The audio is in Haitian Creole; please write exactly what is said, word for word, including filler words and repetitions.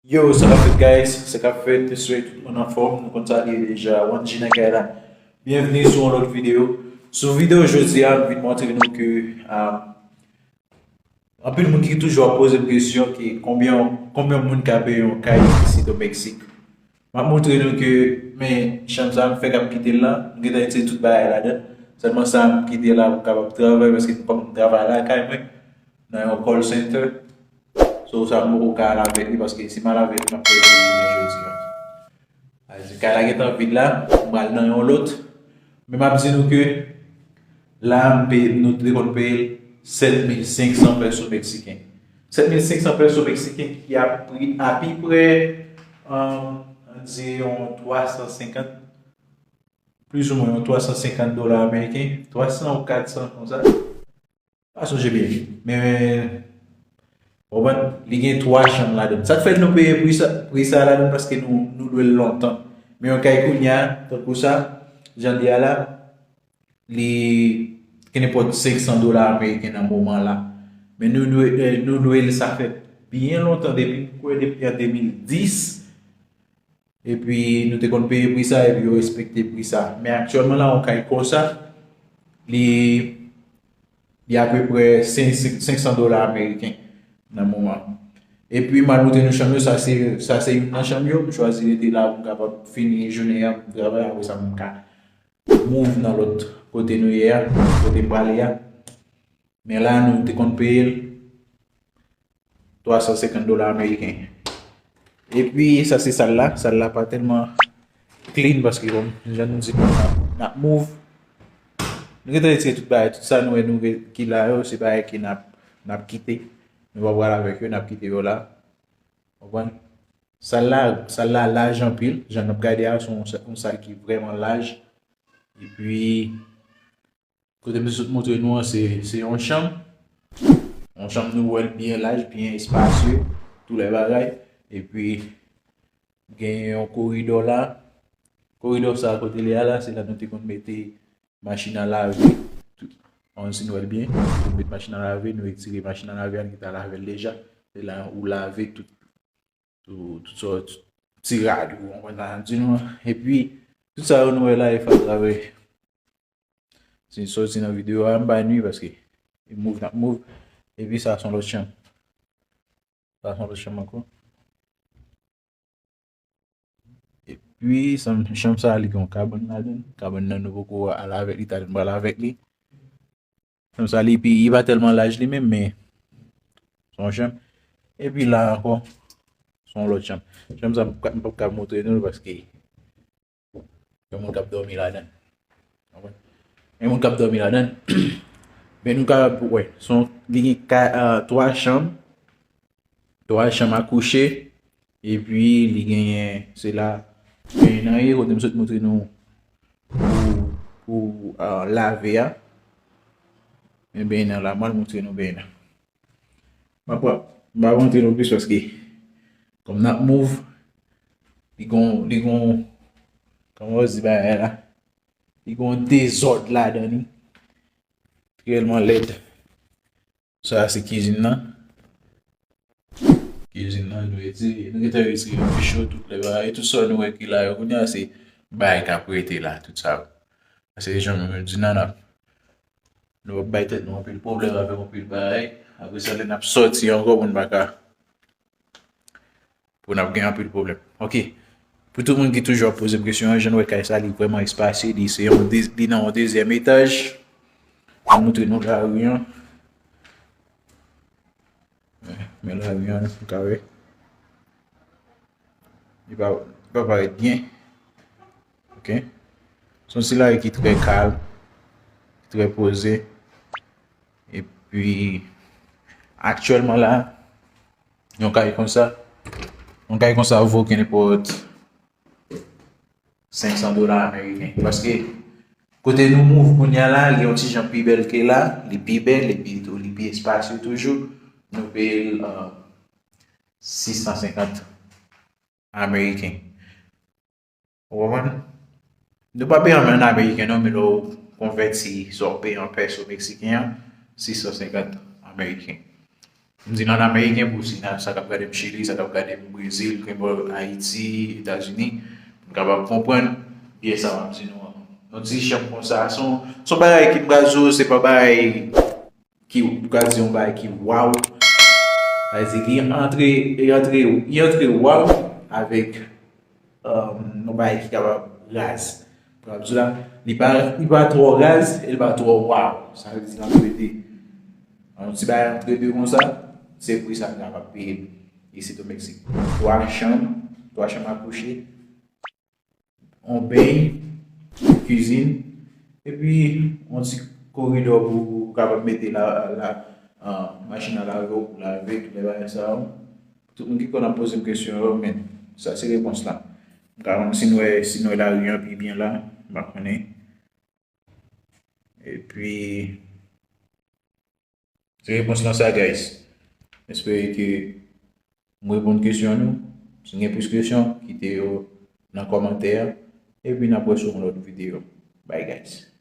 Yo, sa k ap fèt, guys? Sa k ap fèt? Mesye, tout moun anfòm? Nou konn sa li ye deja. One G nan kay la. Byenvni sou yon lòt videyo. Sou videyo jodi a, m vin montre nou ke ah, anpil moun ki toujou ap poze m kesyon ki konbyen, konbyen moun ka peye yon kay isit o Meksik. M ap montre nou ke, men, chanm sa m fèk ap kite l la, m gentan retire tout bagay ladan. Sèlman sa m kite la pou m kapab travay, paske m pa konn travay lakay mwen, nan yon call center. So, sa m poko ka al avèk li, paske si m al avèk li, m ap pèdi jounen jodi a. Sa vle di, kay la gentan vid la, m pral nan yon lòt. Men m ap di nou ke la, m peye, nou te konn peye l sèt mil senk san pèso meksiken. Sèt mil senk san pèso meksiken ki ap pri apiprè, um, ann di yon twa san senkant, plizoumwen yon twa san senkant dola ameriken, twa san ou kat san konsa. Pa sonje byen. Men, w konprann, li gen twa chanm ladan l. Sa k fè nou peye pri sa, pri sa ladan l, paske nou, nou lwe l lontan. Men yon kay kounye a, tankou sa, jan l ye a la, li gen nenpòt senk san dola ameriken nan moman la. Men nou lwe, eh, nou lwe l sa fè byen lontan, depi, m kwè, depi an de mil dis. Epi nou te konn peye pri sa, epi yo respekte pri sa. Men aktyèlman la, yon kay konsa, li, li apeprè senk, senk san dola ameriken nan moman. Epi m al montre nou chanm yo, sa se, sa se youn nan chanm yo, m chwazi rete la pou m kapab fini jounen an, pou m travay, apre sa m ka move nan lòt kote nou ye a, kote m prale a. Men la, nou te konn peye l twa san senkant dola ameriken. Epi, sa se sal la. Sal la pa tèlman clean paske, kòm jan nou di, n ap, n ap move. Nou gentan retire tout bagay. Tout sa nou wè nou re-, ki la yo, se bagay ke n ap, n ap kite. Nou pa pral avèk yo, n ap kite yo la. Konprann? Sal la, sal la laj anpil. Jan n ap gade a, se yon, yon sal ki vrèman laj. Epi, kote m sot montre nou an, se, se yon chanm. Yon chanm nou wè l byen laj, byen espasye, tout lè bagay. Epi, gen yon koridò la. Koridò sa kote l ye a la, se la nou te konn mete machin a lave. Tout, an si nou wè l byen, nou met machin a lave, nou retire machin a lave a, nou gentan lave l deja. Se la ou lave tout, tout, tout sòt ti rad ou, w konprann sa m di nou an. Epi, tout sa yo nou wè la, e fè atravè. Si n sòti nan videyo a, m bay nwi paske e move, n ap move. Epi sa se yon lòt chanm. Sa se yon lòt chanm ankò. Epi, chanm, chanm sa a, li gen yon kabann ladan l. Kabann nan, nou poko al avèk li, talè n pral avèk li. Chanm sa, li pi, li pa tèlman laj li menm, men se yon chanm. Epi la ankò, se yon lòt chanm. Chanm sa, m p ap ka montre nou l paske gen moun k ap dòmi ladan l. Konprann? Gen moun k ap dòmi ladan l. Men nou kapab wè, se yon, li gen ka, ah, twa chanm, twa chanm a kouche, epi li genyen, se la benyen an ye, kote m sot montre nou pou, pou, ah, lave a. Men benyen an la, m al montre nou benyen an. M ap, m ap montre nou plis paske, kòm n ap move, li gon, li gon, kòman yo di bagay la? Li gon dezòd ladan li. Reyèlman lèd. Sa a se kizin nan. Kizin nan, nou retire, nou gentan retire ficho, tout lè bagay, tout sa nou wè ki la yo. Kounye a se bagay k ap rete la, tout sa yo. Paske jan mwen di nan, n ap, nou ap bay tèt nou anpil pwoblèm avèk anpil bagay. Apre sa, lè n ap sòti ankò, pou n pa ka, pou n ap gen anpil pwoblèm. Oke. Pou tout moun ki toujou ap poze m kesyon an, jan nou wè kay sa, li vrèman espasye, li se yon de-, li nan yon dezyèm etaj. Mwen montre nou lari an. Men lari an, nou ka wè. Li pa, li pa parèt byen. Oke. Se yon ti lari ki trè kalm, trè poze. Epi, aktyèlman la, yon kay konsa, yon kay konsa vo ke nenpòt senk san dola ameriken. Paske kote nou move kounye a la, li yon ti jan pi bèl ke la, li pi bèl, epi tou, li pi espasye toujou. Nou peye l, euh, sis san senkant ameriken. Ou konprann? Nou pa peye anmè an ameriken non, men lè w konvèti sa w peye an pèso meksiken an, sis san senkant ameriken. M di nan ameriken pou di nan sa k ap gade m Chili, sa k ap gade m Brezil, kenbòl Ayiti, Etazini, pou n kapab konprann pyès sa m ap di nou an. Yon ti chanm konsa, se yon, se yon bagay ki m pral di w, se pa bagay ki, m pral di yon bagay ki waw. Sa vle di li antre, li antre, li antre waw avèk um, yon bagay ki kapab raz. Pran di la, li pa, li pa twò raz, e li pa twò waw. Sa vle di antre de. Yon ti bagay antre de konsa, se pri sa n kapab peye isi o Meksik. Twa chanm, twa chanm a kouche, yon beny, kizin, epi yon ti koridò pou, pou kapab mete la, la, ah, machin a lave w pou lave, tout lè bagay sa yo. Tout moun ki konn ap poze m kesyon yo, men sa se repons la. M ka konn si n wè, si n wè lari an pi byen la, m pa konnen. Epi, se repons lan sa, guys. M espere ke m reponn kesyon nou. Si n gen plis kesyon, kite yo nan kòmantè a. Epi n ap wè sou yon lòt videyo. Bye, guys.